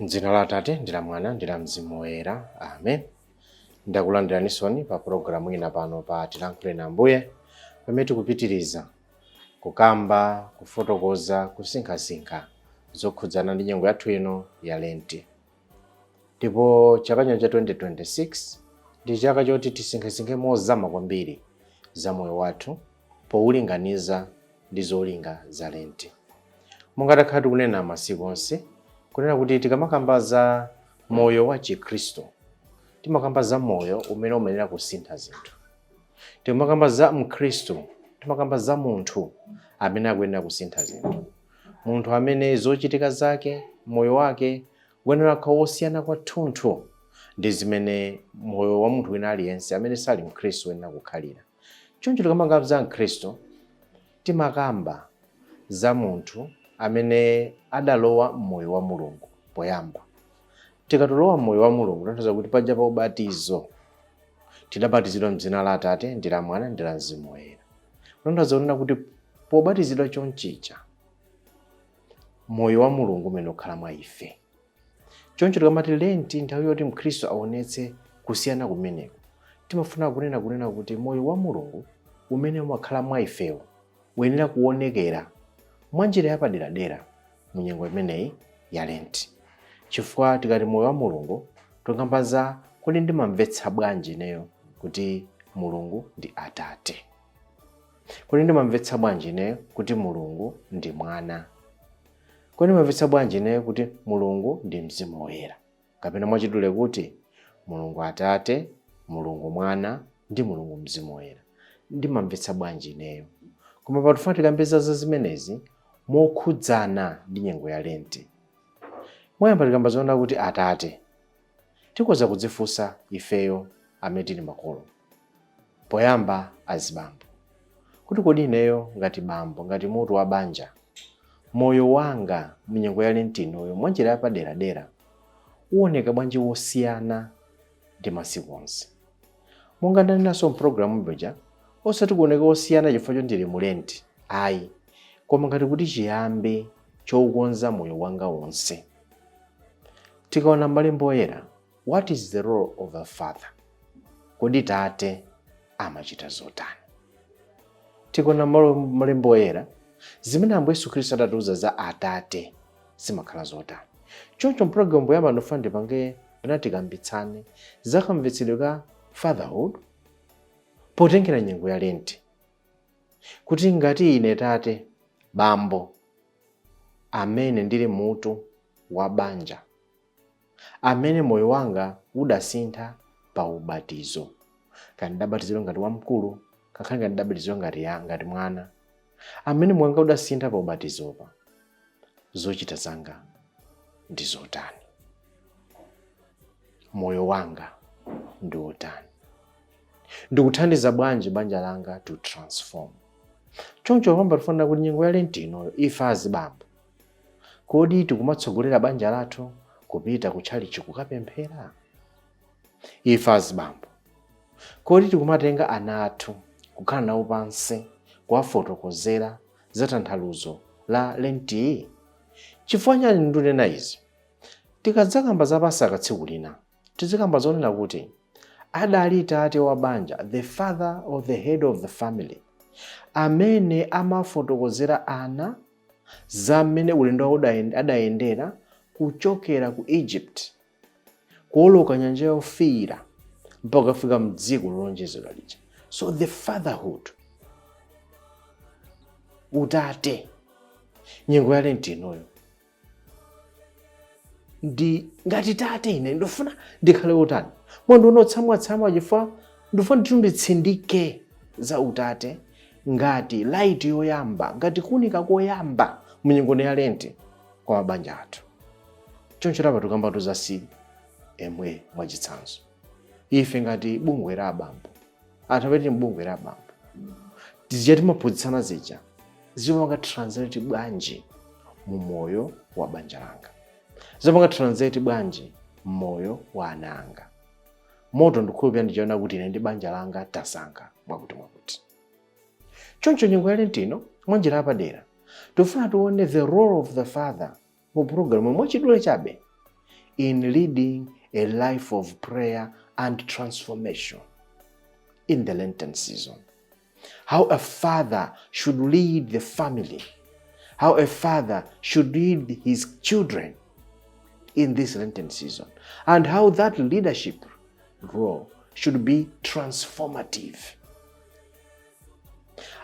M'dzina la Atate, ndi la Mwana, ndi la Mzimu Woyera. Amen. Ndakulandiraninso pa pulogalamu ina pano pa Tilankhule na Ambuye, pamene tikupitiriza kukamba, kufotokoza, kusinkhasinkha zokhudzana ndi nyengo yathu ino ya Lenti. Ndipo chaka chino cha 2026 ndi chaka choti tisinkhesinkhe mozama kwambiri za moyo wathu powulinganiza ndi zolinga za Lenti. Monga takhala tikunena masiku onse, kunena kuti tikamakamba za moyo wa Chikhristu, timakamba za moyo umene umayenera kusintha zinthu. Tikamakamba za Mkhristu, timakamba za munthu amene akuyenera kusintha zinthu, munthu amene zochitika zake, moyo wake uyenera kukhala wosiyana kwathunthu ndi zimene moyo wa munthu wina aliyense amene sali Mkhristu uyenera kukhalira. Choncho tikamakamba za Mkhristu, timakamba za munthu amene adalowa mmoyo wa Mulungu poyamba. Tikatolowa mmoyo wa Mulungu, tanthauza kuti paja pa ubatizo tidabatizidwa mdzina la Atate, ndi la Mwana, ndi la Mzimu Woyera. Kutanthauza kunena kuti pobatizidwa chonchicha, moyo wa Mulungu umene ukhala mwa ife. Choncho tikamati Lenti nthawi yoti Mkhristu aonetse kusiyana kumeneko, timafuna kunena kuti moyo wa Mulungu umene umakhala mwa ifewo uyenera kuonekera mwa njira yapaderadera mu nyengo imeneyi ya Lenti. Chifukwa tikati moyo wa Mulungu, tikamba za kodi ndimamvetsa bwanji ineyo kuti Mulungu ndi Atate? Kodi ndimamvetsa bwanji ineyo kuti Mulungu ndi Mwana? Kodi ndimamvetsa bwanji ineyo kuti Mulungu ndi Mzimu Woyera? Kapena mwachidule kuti Mulungu Atate, Mulungu Mwana ndi Mulungu Mzimu Woyera. Ndimamvetsa bwanji ineyo? Koma patifuna tikambe za zimenezi mokhudzana ndi nyengo ya Lenti. Moyamba tikamba zoona kuti Atate, tikhoza kudzifunsa ifeyo amene tili makolo, poyamba azibambo, kuti kodi ineyo ngati bambo, ngati mutu wa banja, moyo wanga munyengo ya Lenti inoyo mwanjira yapaderadera uwoneka bwanji wosiyana ndi masiku onse? Monga ndanenanso mpulogalamu ija, osati kuoneka wosiyana chifukwa choti ndili mu Lenti, ayi, koma ngati kuti chiyambi choukonza moyo wanga wonse. Tikaona Malembo Oyera, what is the role of a father? Kodi tate amachita zotani? Tikaona Malembo Oyera, zimene Ambuye Yesu Khristu adatiuza za atate zimakhala zotani? Choncho mpulogalamu poyamba ndofuna ndipange pena tikambitsane za kamvetsedwe ka fatherhood potengera nyengo ya Lenti, kuti ngati ine tate, bambo amene ndili mutu wa banja, amene moyo wanga udasintha pa ubatizo, kaya ndidabatizidwa ngati wamkulu, kakhale ngati ndidabatizidwa ngati mwana, amene moyo wanga udasintha pa ubatizopa, zochita zanga ndi zotani? Moyo wanga ndi wotani? Ndikuthandiza bwanji banja langa to transform? Choncho pamba tifanira kuti nyengo ya Lenti inoyo, ife azibambo, kodi tikumatsogolera banja lathu kupita kutchalichi kukapemphera? Ife azibambo, kodi tikumatenga ana athu kukhala nawo pansi kuwafotokozera za tanthauzo la Lenti? Chifukwa chani ndinena izi? Tikadzakamba za Pasaka tsiku lina, tizikamba zonena kuti adali tate wa banja, the father or the head of the family, amene amafotokozera ana za mmene ulendo wawo adayendera kuchokera ku Egypt, kuwoloka Nyanja Yofiira, mpaka kufika mdziko lolonjezedwa lija. So the fatherhood, utate, nyengo ya Lenti inoyo ndi ngati tate ine ndifuna ndikhale wotani? Mwandiona otsamwatsamwa chifukwa ndifuna ndithu nditsindike za utate ngati light yoyamba, ngati kuunika koyamba munyengo ya Lenti kwa mabanja athu. Choncho tapa tikambatu za CMA. Mwachitsanzo, ife ngati bungwe la abambo, anthu amene tili mbungwe la abambo, tizija timaphunzitsana zija zimapanga translate bwanji mu moyo wa banja langa? Zimapanga translate bwanji mmoyo wa ana anga? Moto ndikhulupirira ndichaona kuti ine ndi banja langa tasankha mwakuti mwakuti. Choncho nyengo ya Lenti ino, mwanjira yapadera, tifuna tione the role of the father mu programu mwachidule chabe. in leading a life of prayer and transformation in the Lenten season. How a father should lead the family, how a father should lead his children in this Lenten season, and how that leadership role should be transformative.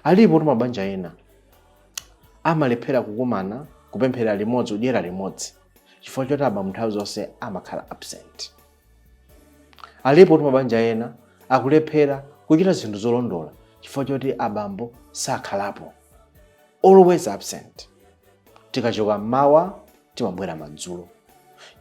Alipo mabanja ena amalephera kukumana, kupemphera limodzi, kudyera limodzi, chifukwa choti abambo nthawi zonse amakhala absent. Alipo mabanja ena akulephera kuchita zinthu zolondola chifukwa choti abambo sakhalapo, always absent. Tikachoka mmawa, timabwera madzulo.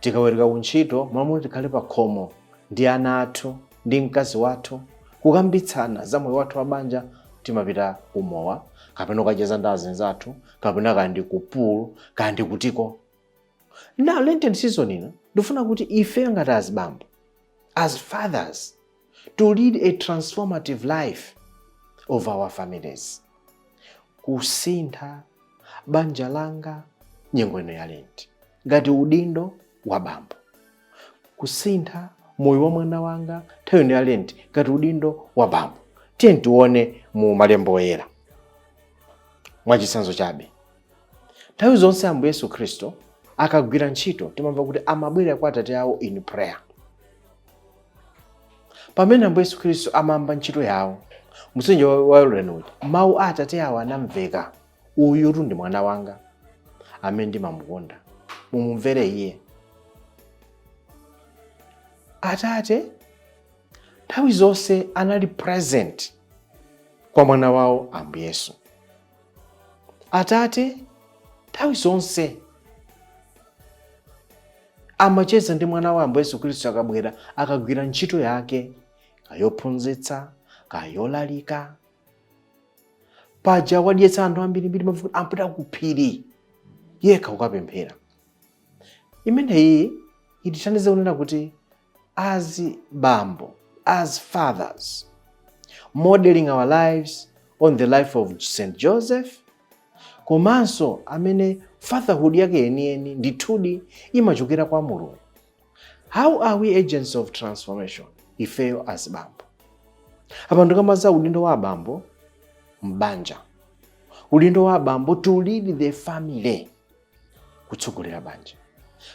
Tikaweruka kuntchito, mwamuna tikhale pa khomo ndi ana athu ndi mkazi wathu kukambitsana za moyo wathu wa banja, timapita kumowa kapena kukacheza ndi azinzathu kapena kandi ku pool kandi kutiko. Now, Lenten season ino ndifuna kuti ife ngati azibambo, as fathers, to lead a transformative life of our families, kusintha banja langa nyengo ino ya Lent ngati udindo wa bambo, kusintha moyo wa mwana wanga nthawi ino ya Lent ngati udindo wa bambo. Tiye tione mu malembo oyera mwachitsanzo chabe. Nthawi zonse Ambuye Yesu Khristu akagwira ntchito, timamva kuti amabwera kwa Atate awo in prayer. Pamene Ambuye Yesu Khristu amayamba ntchito yawo mtsinje wa Yorodani uja, mawu a Atate awo anamveka: "Uyutu ndi mwana wanga amene ndimamukonda, mumumvere iye." Atate nthawi zonse anali present kwa mwana wawo Ambuye Yesu. Atate nthawi zonse amacheza ndi mwana wa Ambuye Yesu Khristu akabwera, akagwira ntchito yake, kayophunzitsa, kayolalika. Paja wadyetsa anthu ambirimbiri mavuto, ampita ku phiri yekha kukapemphera. Imeneyi itithandize kunena kuti as bambo, as fathers, modeling our lives on the life of St Joseph, komanso amene fatherhood yake yeniyeni ndithudi imachokera kwa Mulungu, how are we agents of transformation ifeyo as bambo? Apa ndikamaza udindo wa abambo mbanja, udindo wa abambo to lead the family, kutsogolera banja.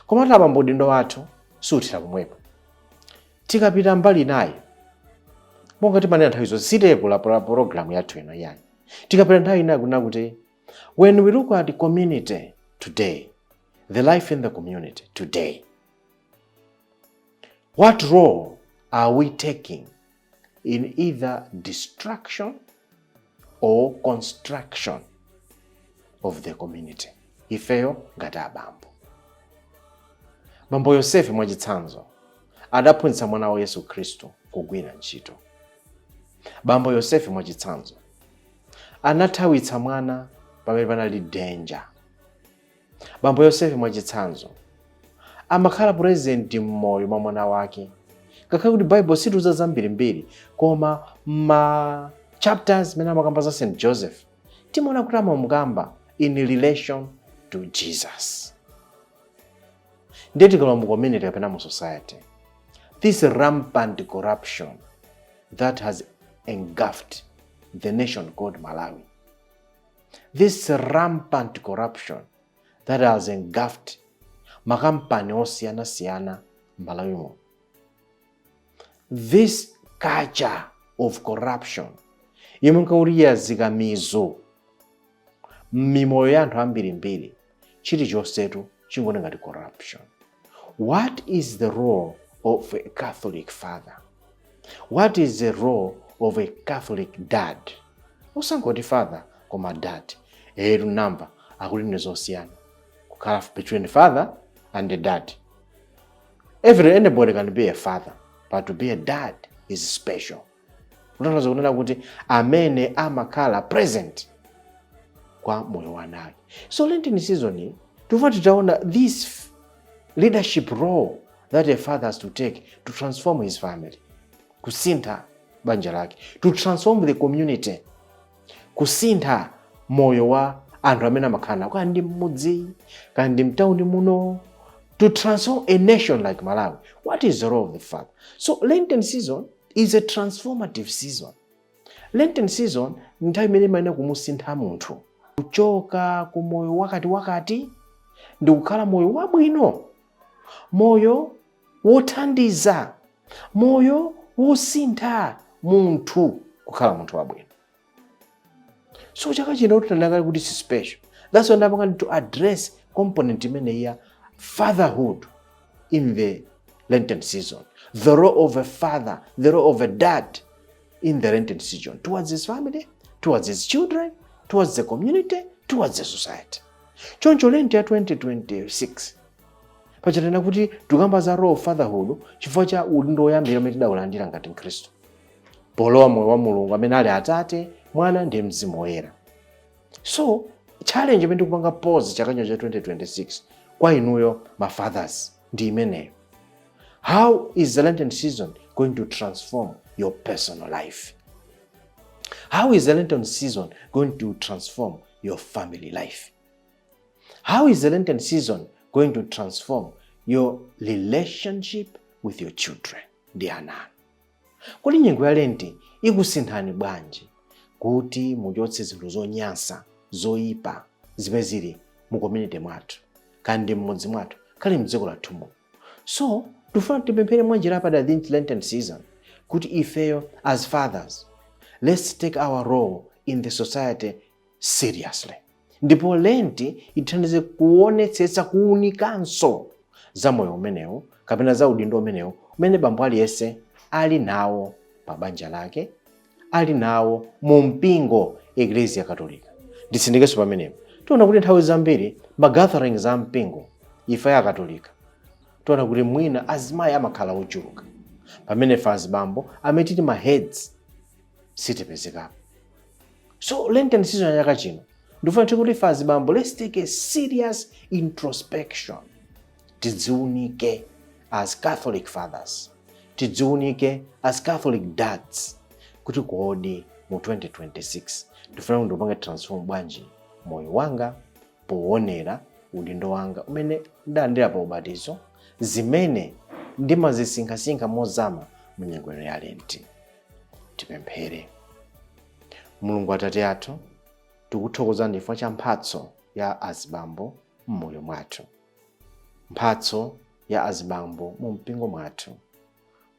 Komatu abambo, udindo wathu suthera pomwepo. Tikapita mbali nayo, monga timanena nthawi zonse, sitepo la program yathu ino yani, tikapita nthawi inayo kunena kuti when we look at the community today, the life in the community today, what role are we taking in either destruction or construction of the community, ifeyo ngati abambo? Bambo Yosefe mwachitsanzo adaphunzitsa mwana wa Yesu Khristu kugwira ntchito. Bambo Yosefe mwachitsanzo anathawitsa mwana pamene panali danger. Bambo Yosefe mwachitsanzo amakhala present m'moyo mwa mwana wake, ngakhale kuti Bible situza zambirimbiri, koma ma chapters mene amakamba za St Joseph timaona kuti amamukamba in relation to Jesus. Ndiye tikalowa mu community kapena mu society, this rampant corruption that has engulfed the nation called Malawi, this rampant corruption that has engulfed makampani osiyanasiyana m'Malawimo, this culture of corruption yomwe nkakuti yazika mizu m'mimoyo ya anthu ambirimbiri, chilichonsetu chingone ngati corruption. What is the role of a Catholic father? What is the role of a Catholic dad? Usangoti father koma dad. Etu namba akuti ndi zosiyana kukhala between father and a dad. Every anybody can be a father, but to be a dad is special, kutanthauza kunena kuti amene amakhala present kwa moyo wa ana ake. So Lenten season tifuna titaona this leadership role that a father has to take to transform his family, kusintha banja lake, to transform the community, kusintha moyo wa anthu amene amakhala nawo, kaya ndi mmudzi, kaya ndi mtawuni muno. To transform a nation like Malawi, what is the role of the father? So Lenten season is a transformative season. Lenten season nthawi imene imayenera kumusintha munthu kuchoka ku moyo wakati wakati ndi kukhala moyo wabwino, moyo wothandiza, moyo wosintha munthu kukhala munthu wabwino. So chaka chino tinanena kuti si special. That's why ndapanga to address component imene ya fatherhood in the Lenten season, the role of a father, the role of a dad in the Lenten season towards his family, towards his children, towards the community, towards the society. Choncho Lent ya 2026 pachatena kuti tikamba za role of fatherhood chifukwa cha udindo woyambira umene tidawulandira ngati Mkhristu polowa moyo wa Mulungu amene ali Atate, Mwana ndi Mzimu Woyera. So challenge imene tikupanga pose chaka chino cha 2026 kwa inuyo ma fathers ndi imeneyo: how is the Lenten season going to transform your personal life? How is the Lenten season going to transform your family life? How is the Lenten season going to transform your relationship with your children, ndi ana anu? Kodi nyengo ya Lenti ikusinthani bwanji kuti muchotse zinthu zonyansa, zoyipa zimene zili mu community mwathu, kandi mmudzi mwathu, kali mdziko lathu muno? So tifuna tipemphere mwanjira yapadera this Lenten season kuti ifeyo as fathers, let's take our role in the society seriously, ndipo Lenti ithandize kuonetsetsa, kuwunikanso za moyo umenewu kapena za udindo umenewu umene bambo aliyense ali nawo pa banja lake, ali nawo mu mpingo, Eklesia Katolika. Nditsindikenso pamenepo, tiona kuti nthawi zambiri ma gatherings a mpingo, ife ya Katolika, tiona kuti mwina azimayi amakhala ochuluka, pamene ife azibambo amene tili ma heads sitipezekapo. So Lenten season ya chaka chino ndifuna tikuti ife azibambo, let's take a serious introspection. Tidziunike as Catholic fathers, tidziunike as Catholic dads kuti kodi mu 2026 ndifuna kuti ndipange transform bwanji moyo wanga poonera udindo wanga umene ndalandira pa ubatizo, zimene ndimazisinkhasinkha mozama mu nyengo ino ya Lenti. Tipemphere. Mulungu Atate athu, tikuthokozani chifukwa cha mphatso ya azibambo m'moyo mwathu, mphatso ya azibambo mu mpingo mwathu,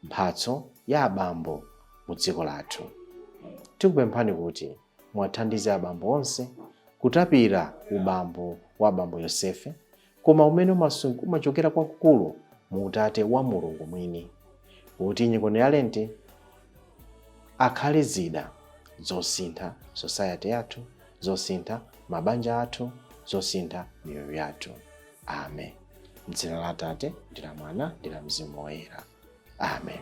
mphatso ya abambo mu dziko lathu. Tikupemphani kuti mwathandize abambo onse kutapira ubambo wa abambo Yosefe, koma umene umachokera kwakukulu mu utate wa Mulungu mwini, kuti nyengo ya Lenti akhale zida zosintha society yathu, zosintha mabanja athu, zosintha miyoyo yathu. Amen. Mdzina la Atate ndi la Mwana ndi la Mzimu Woyera. Amen.